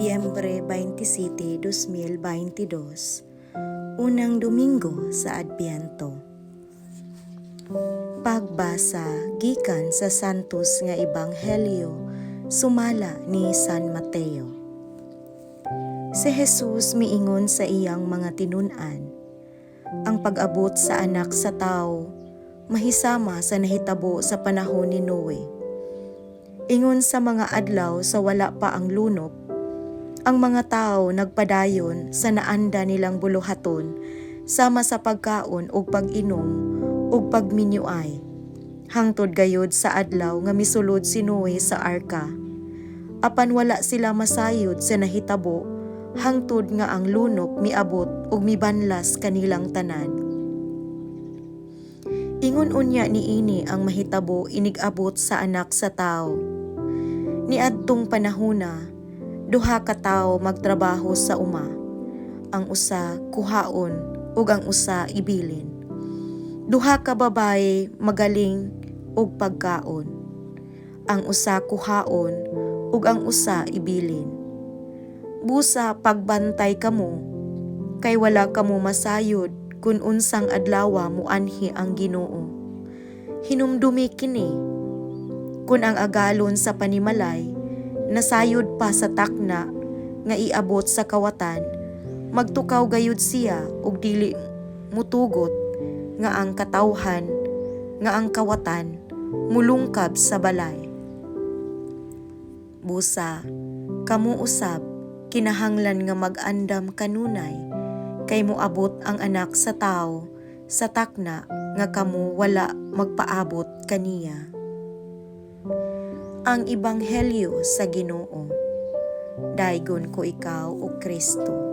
Nobyembre 27, 2022. Unang Domingo sa Adbyento. Pagbasa gikan sa Santos nga Ebanghelyo sumala ni San Mateo. Si Jesus miingon sa iyang mga tinun-an, "Ang pag-abot sa Anak sa Tao mahisama sa nahitabo sa panahon ni Noe. Ingon sa mga adlaw sa wala pa ang lunop, ang mga tao nagpadayon sa naanda nilang buluhaton sama sa pagkaon ug pag-inom ug pagminyuay, hangtod gayud sa adlaw nga misulod si Noe sa arka. Apan wala sila masayod sa nahitabo hangtod nga ang lunop miabot ug mibanlas kanilang tanan. Ingon unya niini ang mahitabo inig-abot sa Anak sa Tawo. Niadtong panahona, duha ka tawo magtrabaho sa uma. Ang usa kuhaon ug ang usa ibilin. Duha ka babaye magaling og pagkaon. Ang usa kuhaon ug ang usa ibilin. Busa pagbantay kamo, kay wala kamo masayod kung unsang adlawa muanhi ang Ginoo. Hinumdumi kini: Kun ang agalon sa panimalay nasayod pa sa takna nga iabot sa kawatan, magtukaw gayud siya ug dili mutugot nga ang katawhan nga ang kawatan mulungkab sa balay. Busa, kamo usab kinahanglan nga mag-andam kanunay, kay moabot ang Anak sa Tawo sa takna nga kamo wala magpaabot kaniya. Ang Ebanghelyo sa Ginoo. Daygon ko ikaw, O Kristo.